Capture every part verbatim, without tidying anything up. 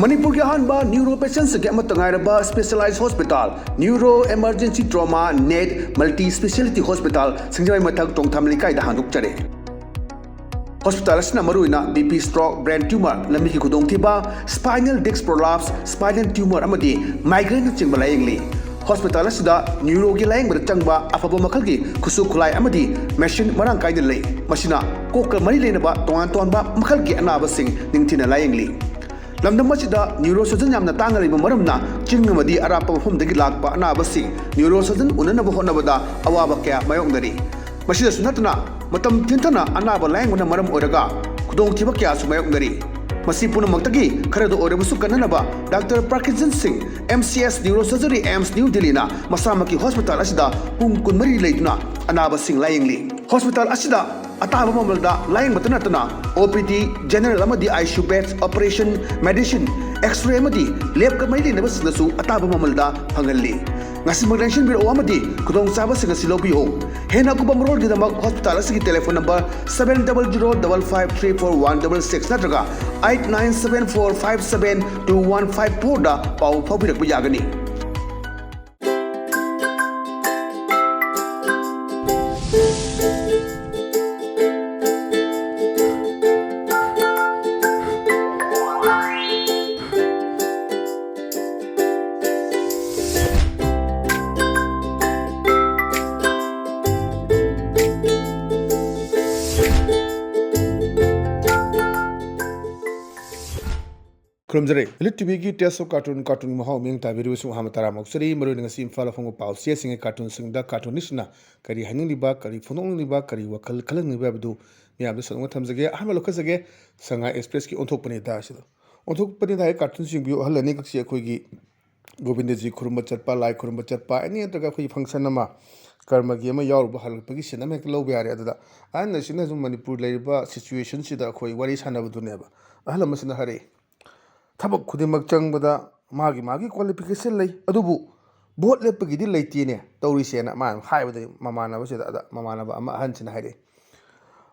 ꯃꯅꯤꯄꯨꯔꯒꯤ ꯑꯍꯥꯟꯕ ꯅ꯭ꯌꯨꯔꯣ ꯄꯦꯁꯦꯟꯁꯤꯡꯒꯤ ꯑꯃꯠꯇ ꯉꯥꯏꯔꯕ specialised hospital, neuro emergency trauma ꯅꯦꯠ ꯃꯜꯇꯤ ꯁ꯭ꯄꯦꯁꯤꯌꯦꯂꯤꯇꯤ ꯍꯣꯁꯄꯤꯇꯥꯜ, ꯁꯤꯡꯖꯃꯩ ꯃꯊꯛ ꯇꯣꯡꯊꯥꯝ ꯂꯩꯀꯥꯏꯗ ꯍꯥꯡꯗꯣꯛꯆꯔꯦ꯫ ꯍꯣꯁꯄꯤꯇꯥꯜ ꯑꯁꯤꯅ ꯃꯔꯨꯑꯣꯏꯅ B P, stroke, brain tumour, ꯂꯝꯕꯤꯒꯤ ꯈꯨꯗꯣꯡꯊꯤꯕ, spinal disc prolapse, spinal tumour ꯑꯃꯗꯤ ꯃꯥꯏꯒ꯭ꯔꯦꯟꯅꯆꯤꯡꯕ ꯂꯥꯌꯦꯡꯂꯤ꯫ ꯍꯣꯁꯄꯤꯇꯥꯜ ꯑꯁꯤꯗ ꯅ꯭ꯌꯨꯔꯣꯒꯤ ꯂꯥꯌꯦꯡꯕꯗ ꯆꯪꯕ ꯑꯐꯕ ꯃꯈꯜꯒꯤ ꯈꯨꯠꯁꯨ ꯈꯨꯠꯂꯥꯏ ꯑꯃꯗꯤ ꯃꯦꯁꯤꯟ ꯃꯔꯥꯡ ꯀꯥꯏꯅ ꯂꯩ꯫ ꯃꯁꯤꯅ ꯀꯣꯛꯀ ꯃꯔꯤ ꯂꯩꯅꯕ ꯇꯣꯉꯥꯟ ꯇꯣꯉꯥꯟꯕ ꯃꯈꯜꯒꯤ ꯑꯅꯥꯕꯁꯤꯡ ꯅꯤꯡꯊꯤꯅ ꯂꯥꯌꯦꯡꯂꯤ꯫ ꯂꯝꯗꯝ ꯑꯁꯤꯗ ꯅ꯭ꯌꯨꯔꯣ ꯁꯔꯖꯟ ꯌꯥꯝꯅ ꯇꯥꯡꯅ ꯂꯩꯕ ꯃꯔꯝꯅ ꯆꯤꯡ ꯑꯃꯗꯤ ꯑꯔꯥꯞꯄ ꯃꯐꯝꯗꯒꯤ ꯂꯥꯛꯄ ꯑꯅꯥꯕꯁꯤꯡ ꯅ꯭ꯌꯨꯔꯣ ꯁꯔꯖꯟ ꯎꯅꯅꯕ ꯍꯣꯠꯅꯕꯗ ꯑꯋꯥꯕ ꯀꯌꯥ ꯃꯥꯌꯣꯛꯅꯔꯤ꯫ ꯃꯁꯤꯗꯁꯨ ꯅꯠꯇꯅ ꯃꯇꯝ ꯊꯤꯟꯊꯅ ꯑꯅꯥꯕ ꯂꯥꯌꯦꯡꯕꯅ ꯃꯔꯝ ꯑꯣꯏꯔꯒ ꯈꯨꯗꯣꯡꯊꯤꯕ ꯀꯌꯥꯁꯨ ꯃꯥꯌꯣꯛꯅꯔꯤ꯫ ꯃꯁꯤ ꯄꯨꯝꯅꯃꯛꯇꯒꯤ ꯈꯔꯗ ꯑꯣꯏꯔꯕꯁꯨ ꯀꯟꯅꯅꯕ doctor ꯄ꯭ꯔꯀꯤꯟꯖꯟ Singh, M C H neuro surgery, AIIMS new ꯗꯤꯜꯂꯤꯅ ꯃꯁꯥꯃꯛꯀꯤ ꯍꯣꯁꯄꯤꯇꯥꯜ ꯑꯁꯤꯗ ꯄꯨꯡ ꯀꯨꯟꯃꯔꯤ ꯂꯩꯗꯨꯅ ꯑꯅꯥꯕꯁꯤꯡ ꯂꯥꯌꯦꯡꯂꯤ꯫ ꯍꯣꯁꯄꯤꯇꯥꯜ ꯑꯁꯤꯗ ꯑꯇꯥꯕ ꯃꯃꯜꯗ ꯂꯥꯌꯦꯡꯕꯇ ꯅꯠꯇꯅ ꯑꯣ ꯄꯤ ꯗꯤ, ꯖꯦꯅꯔꯦꯜ ꯑꯃꯗꯤ I C U beds, operation, medicine, x-ray ꯑꯃꯗꯤ ꯂꯦꯕꯀ ꯃꯔꯤ ꯂꯩꯅꯕꯁꯤꯡꯗꯁꯨ ꯑꯇꯥꯕ ꯃꯃꯜꯗ ꯐꯪꯍꯜꯂꯤ꯫ ꯉꯁꯤꯃꯛ ꯂꯦꯡꯁꯤꯟꯕꯤꯔꯛꯎ ꯑꯃꯗꯤ ꯈꯨꯗꯣꯡꯆꯥꯕꯁꯤꯡ ꯑꯁꯤ ꯂꯧꯕꯤꯌꯨ꯫ ꯍꯦꯟꯅ ꯑꯀꯨꯞꯄ ꯃꯔꯣꯜꯒꯤꯗꯃꯛ ꯍꯣꯁꯄꯤꯇꯥꯜ ꯑꯁꯤꯒꯤ telephone number seven double zero double five three four one double six ꯅꯠꯇ꯭ꯔꯒ eight nine seven four five seven two one five four ꯗ ꯄꯥꯎ ꯐꯥꯎꯕꯤꯔꯛꯄ ꯌꯥꯒꯅꯤ꯫ ꯈꯨꯔꯨꯝꯖꯔꯤ꯫ Elite ꯇꯤ ꯚꯤꯒꯤ Taste of Cartoon, ꯀꯥꯔꯇꯨꯟꯒꯤ ꯃꯍꯥꯎ ꯃꯤꯠꯌꯦꯡ ꯇꯥꯕꯤꯔꯤꯕꯁꯤꯡ ꯑꯍꯥꯟꯕ ꯇꯔꯥꯝꯅ ꯑꯣꯛꯆꯔꯤ꯫ ꯃꯔꯨꯑꯣꯏꯅ ꯉꯁꯤ ꯏꯝꯐꯥꯜꯗ ꯐꯣꯡꯕ ꯄꯥꯎ ꯆꯦꯁꯤꯡꯒꯤ ꯀꯥꯔꯇꯨꯟꯁꯤꯡꯗ ꯀꯥꯔꯇꯨꯅꯤꯁꯅ ꯀꯔꯤ ꯍꯥꯏꯅꯤꯡꯂꯤꯕ, ꯀꯔꯤ ꯐꯣꯡꯗꯣꯛꯅꯤꯡꯂꯤꯕ, ꯀꯔꯤ ꯋꯥꯈꯜ ꯈꯜꯍꯟꯅꯤꯡꯂꯤꯕ ꯍꯥꯏꯕꯗꯨ ꯃꯤꯌꯥꯝꯗ ꯁꯟꯗꯣꯛꯅ ꯊꯝꯖꯒꯦ꯫ ꯑꯍꯥꯟꯕ ꯂꯧꯈꯠꯆꯒꯦ, ꯁꯉꯥꯏ ꯑꯦꯛꯁꯄ꯭ꯔꯦꯁꯀꯤ ꯑꯣꯟꯊꯣꯛꯄꯅꯤꯗ ꯑꯁꯤꯗ꯫ ꯑꯣꯟꯊꯣꯛꯄꯅꯤꯗ ꯍꯥꯏ ꯀꯥꯔꯇꯨꯟꯁꯤꯡꯕꯨ ꯑꯍꯜ ꯑꯅꯤꯈꯛꯁꯤ ꯑꯩꯈꯣꯏꯒꯤ ꯒꯣꯕꯤꯟꯗꯖꯤ ꯈꯨꯔꯨꯝꯕ ꯆꯠꯄ, ꯂꯥꯏ ꯈꯨꯔꯨꯝꯕ ꯆꯠꯄ, ꯑꯦꯅꯤ ꯅꯠꯇ꯭ꯔꯒ ꯑꯩꯈꯣꯏꯒꯤ ꯐꯪꯁꯟ ꯑꯃ, ꯀꯔꯃꯒꯤ ꯑꯃ ꯌꯥꯎꯔꯨꯕ ꯍꯜꯂꯛꯄꯒꯤ ꯁꯤꯟ ꯑꯃ ꯍꯦꯛꯇ ꯂꯧꯕ ꯌꯥꯔꯦ꯫ ꯑꯗꯨꯗ ꯑꯍꯟ ꯑꯁꯤꯅ ꯁꯨꯝ ꯃꯅꯤꯄꯨꯔ ꯂꯩꯔꯤꯕ ꯁꯤꯆꯨꯋꯦꯁꯟꯁꯤꯗ ꯑꯩꯈꯣꯏ ꯋꯥꯔꯤ ꯁꯥꯟꯅꯕꯗꯨꯅꯦꯕ꯫ ꯑꯍꯜ ꯑꯃꯁꯤꯅ ꯍꯥꯏꯔꯛꯏ, "ꯊꯕꯛ ꯈꯨꯗꯤꯡꯃꯛ ꯆꯪꯕꯗ ꯃꯥꯒꯤ ꯃꯥꯒꯤ ꯀ꯭ꯋꯥꯂꯤꯐꯤꯀꯦꯁꯟ ꯂꯩ, ꯑꯗꯨꯕꯨ ꯚꯣꯠ ꯂꯦꯞꯄꯒꯤꯗꯤ ꯂꯩꯇꯦꯅꯦ ꯇꯧꯔꯤꯁꯦꯅ" ꯃꯥꯅ ꯍꯥꯏꯕꯗꯒꯤ ꯃꯃꯥꯟꯅꯕꯁꯤꯗ, ꯑꯗ ꯃꯃꯥꯟꯅꯕ ꯑꯃ ꯑꯍꯟꯁꯤꯅ ꯍꯥꯏꯔꯛꯏ,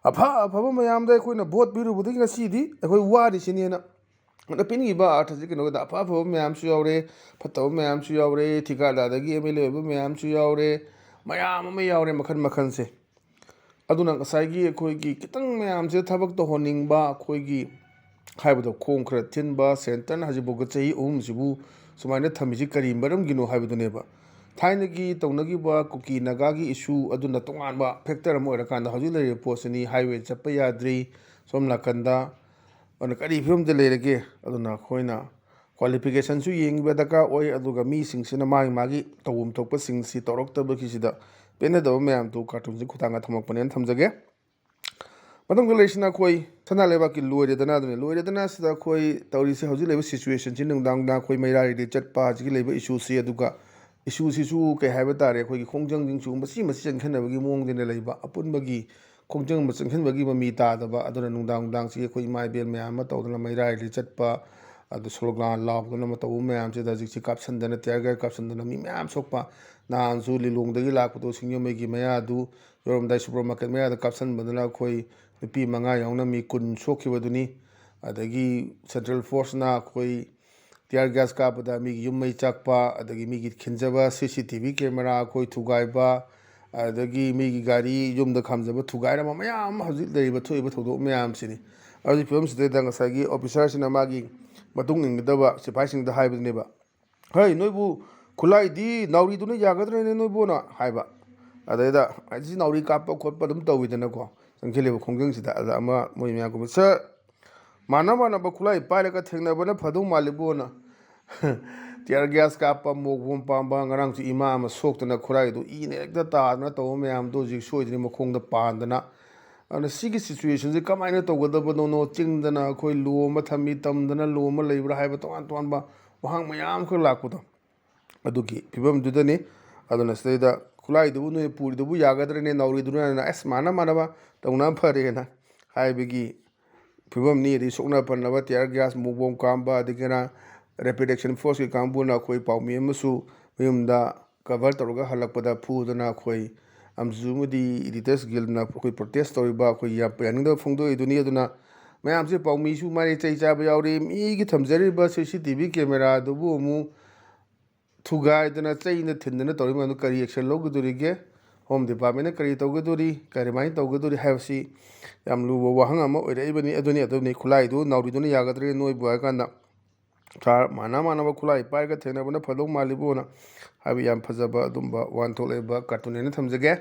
"ꯑꯐ ꯑꯐꯕ ꯃꯌꯥꯝꯗ ꯑꯩꯈꯣꯏꯅ ꯚꯣꯠ ꯄꯤꯔꯨꯕꯗꯒꯤ ꯉꯁꯤꯗꯤ ꯑꯩꯈꯣꯏ ꯋꯥꯔꯤꯁꯤꯅꯦꯅ" ꯑꯗ ꯄꯤꯅꯤꯡꯉꯤꯕ ꯑꯥꯔꯊꯁꯤ ꯀꯩꯅꯣꯗ ꯑꯐ ꯑꯐꯕ ꯃꯌꯥꯝꯁꯨ ꯌꯥꯎꯔꯦ, ꯐꯠꯇꯕ ꯃꯌꯥꯝꯁꯨ ꯌꯥꯎꯔꯦ, ꯊꯤꯀꯥ ꯗꯥꯗꯥꯒꯤ ꯑꯦꯝ ꯑꯦꯜ ꯑꯦ ꯑꯣꯏꯕ ꯃꯌꯥꯝꯁꯨ ꯌꯥꯎꯔꯦ, ꯃꯌꯥꯝ ꯑꯃ ꯌꯥꯎꯔꯦ ꯃꯈꯜ ꯃꯈꯜꯁꯦ꯫ ꯑꯗꯨꯅ ꯉꯁꯥꯏꯒꯤ ꯑꯩꯈꯣꯏꯒꯤ ꯈꯤꯇꯪ ꯃꯌꯥꯝꯁꯦ ꯊꯕꯛ ꯇꯧꯍꯟꯅꯤꯡꯕ, ꯑꯩꯈꯣꯏꯒꯤ ꯍꯥꯏꯕꯗꯣ ꯈꯣꯡ ꯈꯔ ꯊꯤꯟꯕ, ꯁꯦꯟꯇꯔꯅ ꯍꯧꯖꯤꯛꯐꯥꯎꯗ ꯆꯍꯤ ꯑꯍꯨꯝꯁꯤꯕꯨ ꯁꯨꯃꯥꯏꯅ ꯊꯝꯃꯤꯁꯤ ꯀꯔꯤ ꯃꯔꯝꯒꯤꯅꯣ ꯍꯥꯏꯕꯗꯨꯅꯦꯕ꯫ ꯊꯥꯏꯅꯒꯤ ꯇꯧꯅꯈꯤꯕ ꯀꯨꯀꯤ ꯅꯥꯒꯥꯒꯤ ꯏꯁꯨ ꯑꯗꯨꯅ ꯇꯣꯉꯥꯟꯕ ꯐꯦꯛꯇꯔ ꯑꯃ ꯑꯣꯏꯔꯀꯥꯟꯗ ꯍꯧꯖꯤꯛ ꯂꯩꯔꯤꯕ ꯄꯣꯠꯁꯤꯅꯤ, ꯍꯥꯏꯋꯦ ꯆꯠꯄ ꯌꯥꯗ꯭ꯔꯤ, ꯁꯣꯝ ꯅꯥꯀꯟꯗ ꯑꯗꯨꯅ ꯀꯔꯤ ꯐꯤꯕꯝꯗ ꯂꯩꯔꯒꯦ? ꯑꯗꯨꯅ ꯑꯩꯈꯣꯏꯅ ꯀ꯭ꯋꯥꯂꯤꯐꯤꯀꯦꯁꯟꯁꯨ ꯌꯦꯡꯕ ꯗꯔꯀꯥꯔ ꯑꯣꯏ, ꯑꯗꯨꯒ ꯃꯤꯁꯤꯡꯁꯤꯅ ꯃꯥꯒꯤ ꯃꯥꯒꯤ ꯇꯧꯐꯝ ꯊꯣꯛꯄꯁꯤꯡꯁꯤ ꯇꯧꯔꯛꯇꯕꯒꯤꯁꯤꯗ ꯄꯦꯟꯅꯗꯕ ꯃꯌꯥꯝꯗꯨ ꯀꯥꯔꯇꯨꯟꯁꯤ ꯈꯨꯊꯥꯡꯗ ꯊꯝꯃꯛꯄꯅꯦꯅ ꯊꯝꯖꯒꯦ꯫ ꯃꯊꯪꯗ ꯂꯩꯔꯤꯁꯤꯅ ꯑꯩꯈꯣꯏ ꯁꯅꯥ ꯂꯩꯕꯥꯛꯀꯤ ꯂꯣꯏꯔꯦꯗꯅ, ꯑꯗꯨꯅꯤ ꯂꯣꯏꯔꯦꯗꯅ ꯁꯤꯗ ꯑꯩꯈꯣꯏ ꯇꯧꯔꯤꯁꯦ ꯍꯧꯖꯤꯛ ꯂꯩꯕ ꯁꯤꯆꯨꯋꯦꯁꯟꯁꯤ ꯅꯨꯡꯗꯥꯡ ꯅꯨꯡꯗꯥꯡ ꯑꯩꯈꯣꯏ ꯃꯩꯔꯥ ꯔꯦꯂꯤ ꯆꯠꯄ ꯍꯧꯖꯤꯛꯀꯤ ꯂꯩꯕ ꯏꯁꯨꯁꯤ, ꯑꯗꯨꯒ ꯏꯁꯨꯁꯤꯁꯨ ꯀꯩ ꯍꯥꯏꯕ ꯇꯥꯔꯦ, ꯑꯩꯈꯣꯏꯒꯤ ꯈꯣꯡꯖꯪꯁꯤꯡꯁꯨ ꯃꯁꯤ ꯃꯁꯤ ꯆꯦꯟꯈꯠꯅꯕꯒꯤ ꯃꯑꯣꯡꯗꯅ ꯂꯩꯕ, ꯑꯄꯨꯟꯕꯒꯤ ꯈꯣꯡꯖꯪ ꯑꯃ ꯆꯪꯁꯤꯟꯕꯒꯤ ꯃꯃꯤ ꯇꯥꯗꯕ꯫ ꯑꯗꯨꯅ ꯅꯨꯡꯗꯥꯡ ꯅꯨꯡꯗꯥꯡꯁꯤꯒꯤ ꯑꯩꯈꯣꯏ ꯏꯃꯥ ꯏꯕꯦꯜ ꯃꯌꯥꯝ ꯑꯃ ꯇꯧꯗꯅ ꯃꯩꯔꯥ ꯔꯦꯂꯤ ꯆꯠꯄ, ꯑꯗꯨ ꯁ꯭ꯂꯣꯒꯥꯟ ꯂꯥꯎꯗꯅ ꯑꯃ ꯇꯧꯕ ꯃꯌꯥꯝꯁꯤꯗ ꯍꯧꯖꯤꯛꯁꯤ ꯀꯥꯞꯁꯤꯟꯗꯅ, ꯇꯤꯌꯔ ꯒ꯭ꯌꯥꯁ ꯀꯥꯞꯁꯤꯟꯗꯅ ꯃꯤ ꯃꯌꯥꯝ ꯁꯣꯛꯄ꯫ ꯅꯍꯥꯟꯁꯨ ꯂꯤꯂꯣꯡꯗꯒꯤ ꯂꯥꯛꯄꯗꯣ ꯁꯤꯡꯖꯃꯩꯒꯤ ꯃꯌꯥꯗꯨ ꯌꯧꯔꯝꯗꯥꯏ ꯁꯨꯄꯔ ꯃꯥꯔꯀꯦꯠ ꯃꯌꯥꯗ ꯀꯥꯞꯁꯤꯟꯕꯗꯨꯅ ꯑꯩꯈꯣꯏ ꯅꯨꯄꯤ ꯃꯉꯥ ꯌꯥꯎꯅ ꯃꯤ ꯀꯨꯟ ꯁꯣꯛꯈꯤꯕꯗꯨꯅꯤ꯫ ꯑꯗꯒꯤ ꯁꯦꯟꯇ꯭ꯔꯦꯜ ꯐꯣꯔꯁꯅ ꯑꯩꯈꯣꯏ ꯇꯤꯌꯔ ꯒ꯭ꯌꯥꯁ ꯀꯥꯞꯄꯗ ꯃꯤꯒꯤ ꯌꯨꯝ ꯃꯩ ꯆꯥꯛꯄ, ꯑꯗꯒꯤ ꯃꯤꯒꯤ ꯈꯤꯟꯖꯕ ꯁꯤ ꯁꯤ ꯇꯤ ꯚꯤ ꯀꯦꯃꯦꯔꯥ ꯑꯩꯈꯣꯏ ꯊꯨꯒꯥꯏꯕ, ꯑꯗꯒꯤ ꯃꯤꯒꯤ ꯒꯥꯔꯤ ꯌꯨꯝꯗ ꯈꯥꯝꯖꯕ ꯊꯨꯒꯥꯏꯔꯝꯕ ꯃꯌꯥꯝ ꯑꯃ ꯍꯧꯖꯤꯛ ꯂꯩꯔꯤꯕ ꯊꯣꯛꯏꯕ ꯊꯧꯗꯣꯛ ꯃꯌꯥꯝꯁꯤꯅꯤ꯫ ꯑꯗꯨꯒꯤ ꯐꯤꯕꯝꯁꯤꯗꯩꯗ ꯉꯁꯥꯏꯒꯤ ꯑꯣꯐꯤꯁꯥꯔꯁꯤꯅ ꯃꯥꯒꯤ ꯃꯇꯨꯡ ꯏꯟꯒꯗꯕ ꯁꯤꯐꯥꯏꯁꯤꯡꯗ ꯍꯥꯏꯕꯗꯨꯅꯦꯕ, "ꯍꯩ, ꯅꯣꯏꯕꯨ ꯈꯨꯠꯂꯥꯏꯗꯤ ꯅꯥꯎꯔꯤꯗꯨꯅ ꯌꯥꯒꯗ꯭ꯔꯅꯦ ꯅꯣꯏꯕꯨꯅ?" ꯍꯥꯏꯕ꯫ ꯑꯗꯩꯗ ꯑꯩꯁꯤ ꯅꯥꯎꯔꯤ ꯀꯥꯞꯄ ꯈꯣꯠꯄ ꯑꯗꯨꯝ ꯇꯧꯋꯤꯗꯅꯀꯣ, ꯆꯪꯁꯤꯜꯂꯤꯕ ꯈꯣꯡꯖꯪꯁꯤꯗ꯫ ꯑꯗ ꯑꯃ ꯃꯣꯏ ꯃꯌꯥꯝ ꯀꯧꯕ, "ꯁꯥꯔ, ꯃꯥꯟꯅ ꯃꯥꯟꯅꯕ ꯈꯨꯠꯂꯥꯏ ꯄꯥꯏꯔꯒ ꯊꯦꯡꯅꯕꯅ ꯐꯗꯧ ꯃꯥꯜꯂꯤꯕꯣꯅ"꯫ ꯇꯤꯌꯔ ꯒ꯭ꯌꯥꯁ ꯀꯥꯞꯄ, ꯃꯣꯛ ꯕꯣꯝ ꯄꯥꯝꯕ, ꯉꯔꯥꯡꯁꯨ ꯏꯃꯥ ꯑꯃ ꯁꯣꯛꯇꯅ ꯈꯨꯔꯥꯏꯗꯨ ꯏꯅ ꯍꯦꯛꯇ ꯇꯥꯗꯅ ꯇꯧꯕ ꯃꯌꯥꯝꯗꯣ ꯍꯧꯖꯤꯛ ꯁꯣꯏꯗ꯭ꯔꯤ ꯃꯈꯣꯡꯗ ꯄꯥꯟꯗꯅ꯫ ꯑꯗꯨꯅ ꯁꯤꯒꯤ ꯁꯤꯆꯨꯋꯦꯁꯟꯁꯤ ꯀꯃꯥꯏꯅ ꯇꯧꯒꯗꯕꯅꯣꯅꯣ? ꯆꯤꯡꯗꯅ ꯑꯩꯈꯣꯏ ꯂꯣ ꯑꯃ ꯊꯝꯃꯤ, ꯇꯝꯗꯅ ꯂꯣ ꯑꯃ ꯂꯩꯕ꯭ꯔꯥ ꯍꯥꯏꯕ ꯇꯣꯉꯥꯟ ꯇꯣꯉꯥꯟꯕ ꯋꯥꯍꯪ ꯃꯌꯥꯝ ꯑꯃꯈꯛ ꯂꯥꯛꯄꯗꯣ꯫ ꯑꯗꯨꯒꯤ ꯐꯤꯕꯝꯗꯨꯗꯅꯤ꯫ ꯑꯗꯨꯅ ꯁꯤꯗꯩꯗ ꯈꯨꯠꯂꯥꯏꯗꯨꯕꯨ ꯅꯣꯏ ꯄꯨꯔꯤꯗꯨꯕꯨ ꯌꯥꯒꯗ꯭ꯔꯅꯦ, ꯅꯥꯎꯔꯤꯗꯨꯅ? ꯑꯁ, ꯃꯥꯟꯅ ꯃꯥꯟꯅꯕ ꯇꯧꯅ ꯐꯔꯦꯅ ꯍꯥꯏꯕꯒꯤ ꯐꯤꯕꯝꯅꯤ꯫ ꯑꯗꯩ ꯁꯣꯛꯅ ꯐꯅꯕ ꯇꯤꯌꯔ ꯒ꯭ꯌꯥꯁ, ꯃꯣꯛ ꯕꯣꯝ ꯀꯥꯝꯕ, ꯑꯗꯒꯤ ꯀꯩꯅꯣ, ꯔꯦꯄꯤꯗ ꯑꯦꯛꯁꯟ ꯐꯣꯔꯁꯀꯤ ꯀꯥꯡꯕꯨꯅ ꯑꯩꯈꯣꯏ ꯄꯥꯎꯃꯤ ꯑꯃꯁꯨ ꯃꯌꯨꯝꯗ ꯀꯚꯔ ꯇꯧꯔꯒ ꯍꯜꯂꯛꯄꯗ ꯐꯨꯗꯅ ꯑꯩꯈꯣꯏ ꯑꯃꯁꯨ ꯑꯃꯗꯤ ꯏꯗꯤꯇꯔꯁ ꯒꯤꯜꯗꯅ ꯑꯩꯈꯣꯏ ꯄ꯭ꯔꯣꯇꯦꯁ ꯇꯧꯔꯤꯕ, ꯑꯩꯈꯣꯏ ꯌꯥ-, ꯌꯥꯅꯤꯡꯗꯕ ꯐꯣꯡꯗꯣꯛꯏꯗꯨꯅꯤ꯫ ꯑꯗꯨꯅ ꯃꯌꯥꯝꯁꯦ ꯄꯥꯎꯃꯤꯁꯨ ꯃꯔꯩ ꯆꯩ ꯆꯥꯕ ꯌꯥꯎꯔꯤ꯫ ꯃꯤꯒꯤ ꯊꯝꯖꯔꯤꯕ ꯁꯤ ꯁꯤ ꯇꯤ ꯚꯤ camera ꯑꯗꯨꯕꯨ ꯑꯃꯨꯛ ꯊꯨꯒꯥꯏꯗꯅ, ꯆꯩꯅ ꯊꯤꯟꯗꯅ ꯇꯧꯔꯤ ꯃꯌꯥꯝꯗꯨ ꯀꯔꯤ action ꯂꯧꯒꯗꯣꯔꯤꯒꯦ? Home Department ꯅ ꯀꯔꯤ ꯇꯧꯒꯗꯣꯔꯤ, ꯀꯔꯤꯃꯥꯏꯅ ꯇꯧꯒꯗꯣꯔꯤ ꯍꯥꯏꯕꯁꯤ ꯌꯥꯝ ꯂꯨꯕ ꯋꯥꯍꯪ ꯑꯃ ꯑꯣꯏꯔꯛꯏꯕꯅꯤ꯫ ꯑꯗꯨꯅꯤ, ꯑꯗꯨꯅꯤ, ꯈꯨꯠꯂꯥꯏꯗꯨ ꯅꯥꯎꯔꯤꯗꯨꯅ ꯌꯥꯒꯗ꯭ꯔꯦ ꯅꯣꯏꯕꯨ ꯍꯥꯏ ꯀꯥꯟꯗ, ꯁꯥꯔ, ꯃꯥꯟꯅ ꯃꯥꯟꯅꯕ ꯈꯨꯠꯂꯥꯏ ꯄꯥꯏꯔꯒ ꯊꯦꯡꯅꯕꯅ ꯐꯗꯧ ꯃꯥꯜꯂꯤꯕꯣꯅ ꯍꯥꯏꯕ ꯌꯥꯝ ꯐꯖꯕ ꯑꯗꯨꯝꯕ ꯋꯥꯍꯟꯊꯣꯛ ꯂꯩꯕ cartoon ꯍꯥꯏꯅ ꯊꯝꯖꯒꯦ꯫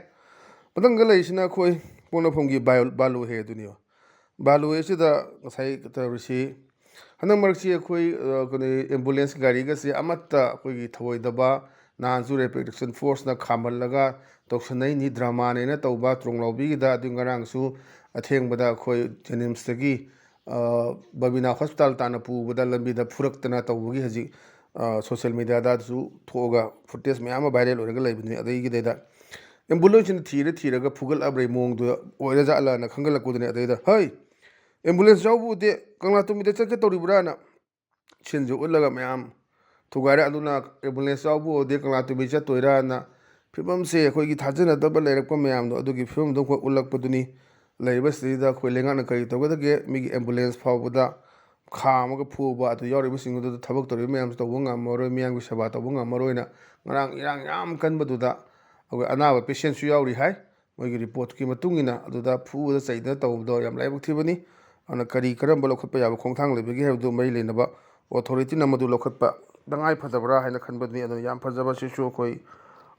ꯃꯊꯪꯗ ꯂꯩꯔꯤꯁꯤꯅ ꯑꯩꯈꯣꯏ ꯄꯣꯛꯅꯐꯝꯒꯤ ꯕꯥꯏ-, ꯕꯥꯂꯨ ꯍꯦ ꯑꯗꯨꯅꯤꯕ꯫ ꯕꯥꯂꯨ ꯍꯦꯁꯤꯗ ꯉꯁꯥꯏ ꯇꯧꯔꯤꯁꯤ, ꯍꯟꯗꯛ ꯃꯔꯛꯁꯤ ꯑꯩꯈꯣꯏ, ꯑ, ꯀꯩꯅꯣ, ambulance ꯒꯥꯔꯤꯒꯁꯦ ꯑꯃꯠꯇ ꯑꯩꯈꯣꯏꯒꯤ ꯊꯧꯑꯣꯏꯗꯕ, ꯅꯍꯥꯟꯁꯨ Rapid Action Force ꯅ ꯈꯥꯝꯍꯜꯂꯒ ꯇꯧꯁꯟꯅꯩꯅꯤ, drama ꯅꯦꯅ ꯇꯧꯕ ꯇ꯭ꯔꯣꯡꯂꯥꯎꯕꯤꯒꯤꯗ꯫ ꯑꯗꯨ ꯉꯔꯥꯡꯁꯨ ꯑꯊꯦꯡꯕꯗ ꯑꯩꯈꯣꯏ JNIMS ꯇꯒꯤ, ꯑ, ꯕꯕꯤꯅꯥ hospital ꯇꯥꯟꯅ ꯄꯨꯕꯗ ꯂꯝꯕꯤꯗ ꯐꯨꯔꯛꯇꯅ ꯇꯧꯕꯒꯤ ꯍꯧꯖꯤꯛ, ꯑ, social media ꯗꯁꯨ ꯊꯣꯛꯑꯒ footage ꯃꯌꯥꯝ ꯑꯃ viral ꯑꯣꯏꯔꯒ ꯂꯩꯕꯅꯤ꯫ ꯑꯗꯒꯤꯗꯩꯗ ambulance ꯁꯤꯅ ꯊꯤꯔ ꯊꯤꯔꯒ ꯐꯨꯒꯠꯂꯛꯑꯕ꯭ꯔꯥ ꯃꯑꯣꯡꯗꯨ ꯑꯣꯏꯔꯖꯥꯠꯂꯥꯅ ꯈꯟꯒꯠꯂꯛꯄꯗꯨꯅꯦ꯫ ꯑꯗꯩꯗ, "ꯍꯩ, ambulance ꯌꯥꯎꯕ ꯎꯗꯦ, ꯀꯪꯂꯥ ꯇꯣꯝꯕꯤꯗ ꯆꯠꯀꯦ ꯇꯧꯔꯤꯕ꯭ꯔꯥꯅ?" ꯁꯤꯟꯁꯨ ꯎꯠꯂꯒ ꯃꯌꯥꯝ ꯊꯨꯒꯥꯏꯔꯦ꯫ ꯑꯗꯨꯅ ambulance ꯌꯥꯎꯕ ꯎꯗꯦ, ꯀꯪꯂꯥ ꯇꯣꯝꯕꯤ ꯆꯠꯇꯣꯏꯔꯥꯅ ꯐꯤꯕꯝꯁꯦ ꯑꯩꯈꯣꯏꯒꯤ ꯊꯥꯖꯅꯗꯕ ꯂꯩꯔꯛꯄ ꯃꯌꯥꯝꯗꯣ ꯑꯗꯨꯒꯤ ꯐꯤꯕꯝꯗꯣ ꯑꯩꯈꯣꯏ ꯎꯠꯂꯛꯄꯗꯨꯅꯤ꯫ ꯂꯩꯔꯤꯕꯁꯤꯗꯩꯗ ꯑꯩꯈꯣꯏ ꯂꯩꯉꯥꯛꯅ ꯀꯔꯤ ꯇꯧꯒꯗꯒꯦ? ꯃꯤꯒꯤ ambulance ꯐꯥꯎꯕꯗ ꯈꯥꯝꯃꯒ ꯐꯨꯕ, ꯑꯗꯨ ꯌꯥꯎꯔꯤꯕꯁꯤꯡ ꯑꯗꯨꯗ ꯊꯕꯛ ꯇꯧꯔꯤꯕ ꯃꯌꯥꯝꯁꯨ ꯇꯧꯕ ꯉꯝꯃꯔꯣꯏ, ꯃꯤꯌꯥꯝꯒꯤ ꯁꯦꯕꯥ ꯇꯧꯕ ꯉꯝꯃꯔꯣꯏꯅ ꯉꯔꯥꯡ ꯏꯔꯥꯡ ꯌꯥꯝ ꯀꯟꯕꯗꯨꯗ ꯑꯩꯈꯣꯏ ꯑꯅꯥꯕ patient ꯁꯨ ꯌꯥꯎꯔꯤ ꯍꯥꯏ꯫ ꯃꯣꯏꯒꯤ report ꯀꯤ ꯃꯇꯨꯡ ꯏꯟꯅ ꯑꯗꯨꯗ ꯐꯨꯕꯗ ꯆꯩꯗꯅ ꯇꯧꯕꯗꯣ ꯌꯥꯝ ꯂꯥꯏꯕꯛ ꯊꯤꯕꯅꯤ꯫ ꯑꯗꯨꯅ ꯀꯔꯤ ꯀꯔꯝꯕ ꯂꯧꯈꯠꯄ ꯌꯥꯕ ꯈꯣꯡꯊꯥꯡ ꯂꯩꯕꯒꯦ ꯍꯥꯏꯕꯗꯨ ꯃꯔꯤ ꯂꯩꯅꯕ authority ꯅ ꯃꯗꯨ ꯂꯧꯈꯠꯄ ꯇꯉꯥꯏ ꯐꯗꯕ꯭ꯔꯥ ꯍꯥꯏꯅ ꯈꯟꯕꯗꯨꯅꯤ꯫ ꯑꯗꯨꯅ ꯌꯥꯝ ꯐꯖꯕ, ꯁꯤꯁꯨ ꯑꯩꯈꯣꯏ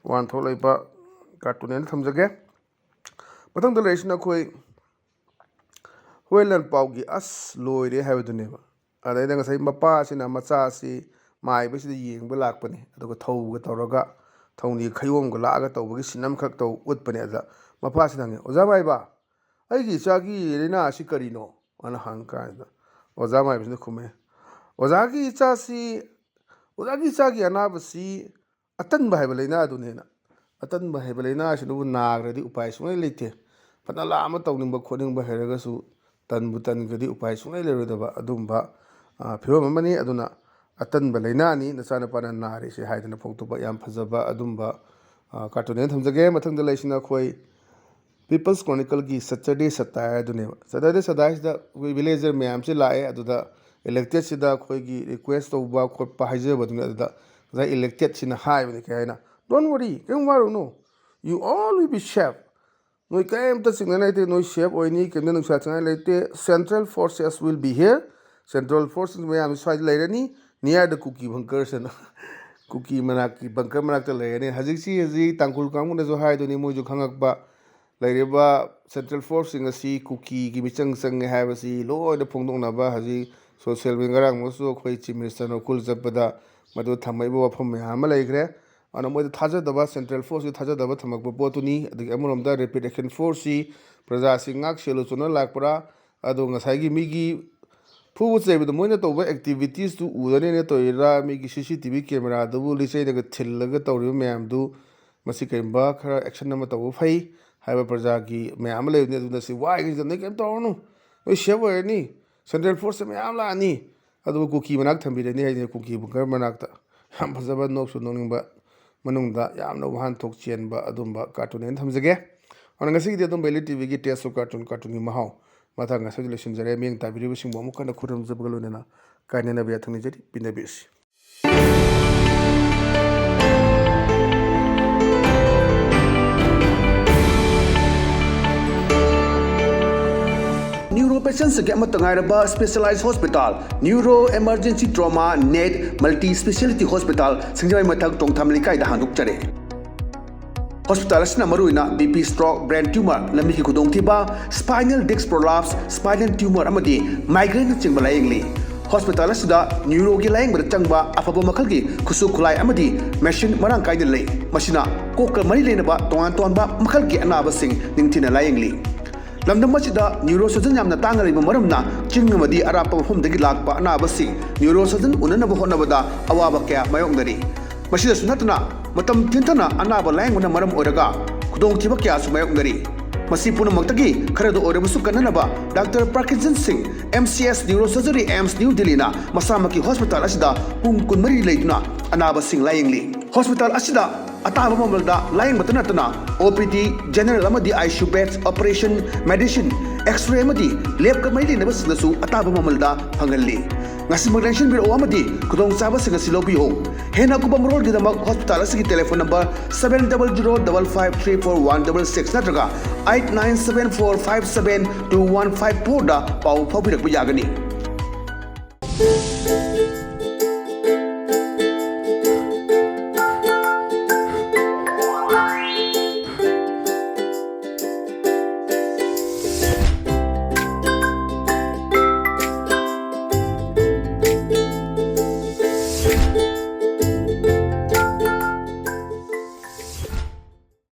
ꯋꯥꯍꯟꯊꯣꯛ ꯂꯩꯕ cartoon ꯍꯥꯏꯅ ꯊꯝꯖꯒꯦ꯫ ꯃꯊꯪꯗ ꯂꯩꯔꯤꯁꯤꯅ ꯑꯩꯈꯣꯏ ꯍꯨꯏ ꯂꯥꯟꯄꯥꯎꯒꯤ "ꯑꯁ ꯂꯣꯏꯔꯦ" ꯍꯥꯏꯕꯗꯨꯅꯦꯕ꯫ ꯑꯗꯩꯗ ꯉꯁꯥꯏ ꯃꯄꯥꯁꯤꯅ ꯃꯆꯥꯁꯤ ꯃꯥꯏꯕꯁꯤꯗ ꯌꯦꯡꯕ ꯂꯥꯛꯄꯅꯤ, ꯑꯗꯨꯒ ꯊꯧꯒ ꯇꯧꯔꯒ ꯊꯧꯅꯤ ꯈꯌꯣꯝꯒ ꯂꯥꯛꯑꯒ ꯇꯧꯕꯒꯤ scene ꯑꯃꯈꯛ ꯇꯧ ꯎꯠꯄꯅꯦ꯫ ꯑꯗ ꯃꯄꯥꯁꯤꯅ ꯍꯪꯉꯦ, "ꯑꯣꯖꯥ ꯃꯥꯏꯕ, ꯑꯩꯒꯤ ꯏꯆꯥꯒꯤ ꯂꯥꯏꯅꯥ ꯑꯁꯤ ꯀꯔꯤꯅꯣ?" ꯑꯅ ꯍꯪ ꯀꯥꯟꯗ ꯑꯣꯖꯥ ꯃꯥꯏꯕꯁꯤꯅ ꯈꯨꯝꯃꯦ, "ꯑꯣꯖꯥꯒꯤ ꯏꯆꯥꯁꯤ, ꯑꯣꯖꯥꯒꯤ ꯏꯆꯥꯒꯤ ꯑꯅꯥꯕꯁꯤ ꯑꯇꯟꯕ ꯍꯥꯏꯕ ꯂꯥꯏꯅꯥ ꯑꯗꯨꯅꯦꯅ꯫ ꯑꯇꯟꯕ ꯍꯥꯏꯕ ꯂꯥꯏꯅꯥ ꯑꯁꯤꯅꯕꯨ ꯅꯥꯈ꯭ꯔꯗꯤ ꯎꯄꯥꯏ ꯁꯨꯡꯂꯩ ꯂꯩꯇꯦ꯫ ꯐꯅ ꯂꯥ ꯑꯃ ꯇꯧꯅꯤꯡꯕ ꯈꯣꯠꯅꯤꯡꯕ ꯍꯩꯔꯒꯁꯨ ꯇꯟꯕꯨ ꯇꯟꯈ꯭ꯔꯗꯤ ꯎꯄꯥꯏ ꯁꯨꯡꯂꯩ ꯂꯩꯔꯣꯏꯗꯕ ꯑꯗꯨꯝꯕ, ꯑ, ꯐꯤꯕꯝ ꯑꯃꯅꯤ꯫ ꯑꯗꯨꯅ ꯑꯇꯟꯕ ꯂꯥꯏꯅꯥꯅꯤ ꯅꯆꯥꯅꯨꯄꯥꯅ ꯅꯥꯔꯤꯁꯦ" ꯍꯥꯏꯗꯅ ꯐꯣꯡꯗꯣꯛꯄ ꯌꯥꯝ ꯐꯖꯕ ꯑꯗꯨꯝꯕ, ꯑ, cartoon ꯍꯥꯏꯅ ꯊꯝꯖꯒꯦ꯫ ꯃꯊꯪꯗ ꯂꯩꯁꯤꯅ ꯑꯩꯈꯣꯏ People's Chronicleꯒꯤ Saturday Satire ꯑꯗꯨꯅꯦꯕ꯫ Saturday Satireꯁꯤꯗ ꯑꯩꯈꯣꯏ villager ꯃꯌꯥꯝꯁꯤ ꯂꯥꯛꯑꯦ, ꯑꯗꯨꯗ electedꯁꯤꯗ ꯑꯩꯈꯣꯏꯒꯤ request ꯇꯧꯕ ꯈꯣꯠꯄ ꯍꯥꯏꯖꯕꯗꯨꯅꯤ꯫ ꯑꯗꯨꯗ ꯉꯁꯥꯏ electedꯁꯤꯅ ꯍꯥꯏꯕꯅꯤ ꯀꯩ ꯍꯥꯏꯅ, "Don't worry, ꯀꯔꯤꯝ ꯋꯥꯔꯨꯅꯨ, you all will be safe꯫ ꯅꯣꯏ ꯀꯔꯤꯝꯇ ꯆꯤꯡꯅꯅꯤꯡꯉꯥꯏ ꯂꯩꯇꯦ, ꯅꯣꯏ safe ꯑꯣꯏꯅꯤ, ꯀꯔꯤꯝꯇ ꯅꯨꯡꯁꯥ ꯆꯪꯉꯥꯏ ꯂꯩꯇꯦ꯫ Central forces will be here꯫ Central forces ꯃꯌꯥꯝ ꯁ꯭ꯋꯥꯏꯗ ꯂꯩꯔꯅꯤ, near the Kuki bunkers ꯑꯅ ꯀꯨꯀꯤ ꯃꯅꯥꯛꯀꯤ bunker ꯃꯅꯥꯛꯇ ꯂꯩꯔꯅꯤ꯫" ꯍꯧꯖꯤꯛꯁꯤ ꯍꯧꯖꯤꯛ ꯇꯥꯡꯈꯨꯜ ꯀꯥꯡꯕꯨꯅꯁꯨ ꯍꯥꯏꯗꯨꯅꯤ, ꯃꯣꯏꯁꯨ ꯈꯪꯉꯛꯄ꯫ ꯂꯩꯔꯤꯕ central forceꯁꯤꯡ ꯑꯁꯤ ꯀꯨꯀꯤꯒꯤ ꯃꯤꯆꯪ ꯆꯪꯉꯦ ꯍꯥꯏꯕꯁꯤ ꯂꯣꯏꯅ ꯐꯣꯡꯗꯣꯛꯅꯕ ꯍꯧꯖꯤꯛ social media, ꯉꯔꯥꯡꯃꯛꯁꯨ ꯑꯩꯈꯣꯏ Chief Minister ꯎꯈ꯭ꯔꯨꯜ ꯆꯠꯄꯗ ꯃꯗꯨ ꯊꯝꯃꯛꯏꯕ ꯋꯥꯐꯝ ꯃꯌꯥꯝ ꯑꯃ ꯂꯩꯈ꯭ꯔꯦ꯫ ꯑꯗꯨꯅ ꯃꯣꯏꯗ ꯊꯥꯖꯗꯕ, central forceꯁꯤ ꯊꯥꯖꯗꯕ ꯊꯝꯃꯛꯄ ꯄꯣꯠꯇꯨꯅꯤ꯫ ꯑꯗꯒꯤ ꯑꯃꯔꯣꯝꯗ rapid action forceꯁꯤ ꯄ꯭ꯔꯖꯥꯁꯤꯡ ꯉꯥꯛ ꯁꯦꯜꯂꯨ ꯆꯣꯟꯅ ꯂꯥꯛꯄ꯭ꯔꯥ, ꯑꯗꯣ ꯉꯁꯥꯏꯒꯤ ꯃꯤꯒꯤ ꯐꯨꯕ ꯆꯩꯕꯗ ꯃꯣꯏꯅ ꯇꯧꯕ activitiesꯇꯨ ꯎꯗꯅꯦꯅ ꯇꯧꯔꯤꯔꯥ, ꯃꯤꯒꯤ CCTV cameraꯗꯨꯕꯨ ꯂꯤꯆꯩꯅꯒ ꯊꯤꯜꯂꯒ ꯇꯧꯔꯤꯕ ꯃꯌꯥꯝꯗꯨ, ꯃꯁꯤ ꯀꯔꯤꯒꯨꯝꯕ ꯈꯔ action ꯑꯃ ꯇꯧꯕ ꯐꯩ ꯍꯥꯏꯕ ꯄ꯭ꯔꯖꯥꯒꯤ ꯃꯌꯥꯝ ꯑꯃ ꯂꯩꯕꯅꯤ꯫ ꯑꯗꯨꯅ ꯁꯤ ꯋꯥꯔꯤꯉꯩꯁꯤꯗ ꯅꯣꯏ ꯀꯔꯤꯝ ꯇꯧꯔꯨꯅꯨ, ꯅꯣꯏ safe ꯑꯣꯏꯔꯅꯤ, central forceꯁꯦ ꯃꯌꯥꯝ ꯂꯥꯛꯑꯅꯤ, ꯑꯗꯨꯒ ꯀꯨꯀꯤ ꯃꯅꯥꯛ ꯊꯝꯕꯤꯔꯅꯤ ꯍꯥꯏꯁꯤꯅ, ꯀꯨꯀꯤ bunker ꯃꯅꯥꯛꯇ꯫ ꯌꯥꯝ ꯐꯖꯕ ꯅꯣꯛꯁꯨ ꯅꯣꯛꯅꯤꯡꯕ, ꯃꯅꯨꯡꯗ ꯌꯥꯝꯅ ꯋꯥꯍꯟꯊꯣꯛ ꯆꯦꯟꯕ ꯑꯗꯨꯝꯕ cartoon ꯑꯩꯅ ꯊꯝꯖꯒꯦ꯫ ꯑꯗꯨꯅ ꯉꯁꯤꯒꯤꯗꯤ ꯑꯗꯨꯝ Valley TVꯒꯤ Taste of Cartoon, cartoonꯒꯤ ꯃꯍꯥꯎ ꯃꯇꯥꯡ ꯑꯁꯤꯗ ꯂꯣꯏꯁꯤꯟꯖꯔꯦ꯫ ꯃꯤꯠꯌꯦꯡ ꯇꯥꯕꯤꯔꯤꯕꯁꯤꯡꯕꯨ ꯑꯃꯨꯛ ꯍꯟꯅ ꯈꯨꯔꯨꯝꯖꯕꯒ ꯂꯣꯏꯅꯅ ꯀꯥꯏꯅꯅꯕ ꯌꯥꯊꯪ ꯅꯤꯖꯔꯤ꯫ ꯄꯤꯟꯗꯕꯤꯔꯁꯤ꯫ Neuro patientꯁꯤꯡꯒꯤ ꯑꯃꯠꯇ ꯉꯥꯏꯔꯕ specialized hospital, Neuro Emergency Trauma Net Multi Speciality Hospital, ꯁꯤꯡꯖꯃꯩ ꯃꯊꯛ ꯇꯣꯡꯊꯥꯝ ꯂꯩꯀꯥꯏꯗ ꯍꯥꯡꯗꯣꯛꯆꯔꯦ꯫ Hospital ꯑꯁꯤꯅ ꯃꯔꯨꯑꯣꯏꯅ BP, stroke, brain tumor, ꯂꯝꯕꯤꯒꯤ ꯈꯨꯗꯣꯡꯊꯤꯕ, spinal disc prolapse, spinal tumor ꯑꯃꯗꯤ migraineꯅꯆꯤꯡꯕ ꯂꯥꯌꯦꯡꯂꯤ꯫ Hospital ꯑꯁꯤꯗ neuroꯒꯤ ꯂꯥꯌꯦꯡꯕꯗ ꯆꯪꯕ ꯑꯐꯕ ꯃꯈꯜꯒꯤ ꯈꯨꯠꯁꯨ ꯈꯨꯠꯂꯥꯏ ꯑꯃꯗꯤ machine ꯃꯔꯥꯡ ꯀꯥꯏꯅ ꯂꯩ꯫ ꯃꯁꯤꯅ ꯀꯣꯛꯀ ꯃꯔꯤ ꯂꯩꯅꯕ ꯇꯣꯉꯥꯟ ꯇꯣꯉꯥꯟꯕ ꯃꯈꯜꯒꯤ ꯑꯅꯥꯕꯁꯤꯡ ꯅꯤꯡꯊꯤꯅ ꯂꯥꯌꯦꯡꯂꯤ꯫ ꯂꯝꯗꯝ ꯑꯁꯤꯗ neurosurgeon ꯌꯥꯝꯅ ꯇꯥꯡꯅ ꯂꯩꯕ ꯃꯔꯝꯅ ꯆꯤꯡ ꯑꯃꯗꯤ ꯑꯔꯥꯞꯄ ꯃꯐꯝꯗꯒꯤ ꯂꯥꯛꯄ ꯑꯅꯥꯕꯁꯤꯡ neurosurgeon ꯎꯅꯅꯕ ꯍꯣꯠꯅꯕꯗ ꯑꯋꯥꯕ ꯀꯌꯥ ꯃꯥꯌꯣꯛꯅꯔꯤ꯫ ꯃꯁꯤꯗꯁꯨ ꯅꯠꯇꯅ ꯃꯇꯝ ꯊꯦꯡꯊꯅ ꯑꯅꯥꯕ ꯂꯥꯌꯦꯡꯕꯅ ꯃꯔꯝ ꯑꯣꯏꯔꯒ ꯈꯨꯗꯣꯡꯊꯤꯕ ꯀꯌꯥꯁꯨ ꯃꯥꯌꯣꯛꯅꯔꯤ꯫ ꯃꯁꯤ ꯄꯨꯝꯅꯃꯛꯇꯒꯤ ꯈꯔꯗ ꯑꯣꯏꯔꯕꯁꯨ ꯀꯟꯅꯅꯕ Doctor Parkinson Singh, MCS Neurosurgery, AIIMS, New Delhiꯅ ꯃꯁꯥꯃꯛꯀꯤ hospital ꯑꯁꯤꯗ ꯄꯨꯡ ꯀꯨꯟꯃꯔꯤ ꯂꯩꯗꯨꯅ ꯑꯅꯥꯕꯁꯤꯡ ꯂꯥꯌꯦꯡꯂꯤ꯫ Hospital ꯑꯁꯤꯗ ꯑꯇꯥꯕ ꯃꯃꯜꯗ ꯂꯥꯌꯦꯡꯕꯇ ꯅꯠꯇꯅ ꯑꯣ ꯄꯤ ꯗꯤ, ꯖꯦꯅꯔꯦꯜ ꯑꯃꯗꯤ I C U beds, operation, medicine, x-ray ꯑꯃꯗꯤ ꯂꯦꯕꯀ ꯃꯔꯤ ꯂꯩꯅꯕꯁꯤꯡꯗꯁꯨ ꯑꯇꯥꯕ ꯃꯃꯜꯗ ꯐꯪꯍꯜꯂꯤ꯫ ꯉꯁꯤꯃꯛ ꯂꯦꯡꯁꯤꯟꯕꯤꯔꯛꯎ ꯑꯃꯗꯤ ꯈꯨꯗꯣꯡꯆꯥꯕꯁꯤꯡ ꯑꯁꯤ ꯂꯧꯕꯤꯌꯨ꯫ ꯍꯦꯟꯅ ꯑꯀꯨꯞꯄ ꯃꯔꯣꯜꯒꯤꯗꯃꯛ ꯍꯣꯁꯄꯤꯇꯥꯜ ꯑꯁꯤꯒꯤ telephone number seven double zero double five three four one double six ꯅꯠꯇ꯭ꯔꯒ eight nine seven four five seven two one five fourꯗ ꯄꯥꯎ ꯐꯥꯎꯕꯤꯔꯛꯄ ꯌꯥꯒꯅꯤ꯫